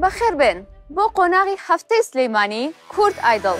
بەخێربێن بۆ قۆناغی هەفتەی سلیمانی کورد ئایدڵ.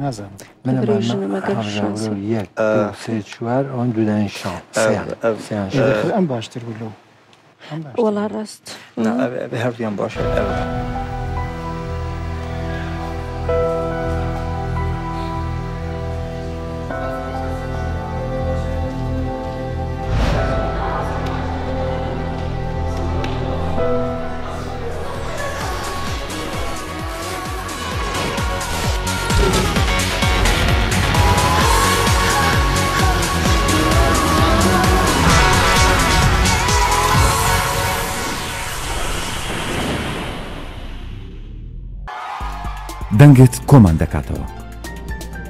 نازانم من یەک سێ چوار ئەوەن دوودانی شان سیان ئەم باشتر بوو لەو وەڵا ڕاست هەردوویان باشە. دەنگت کۆمان دەکاتەوە.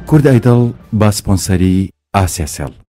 کورد ئایدڵ بە سپۆنسەری ئاسیاسێڵ.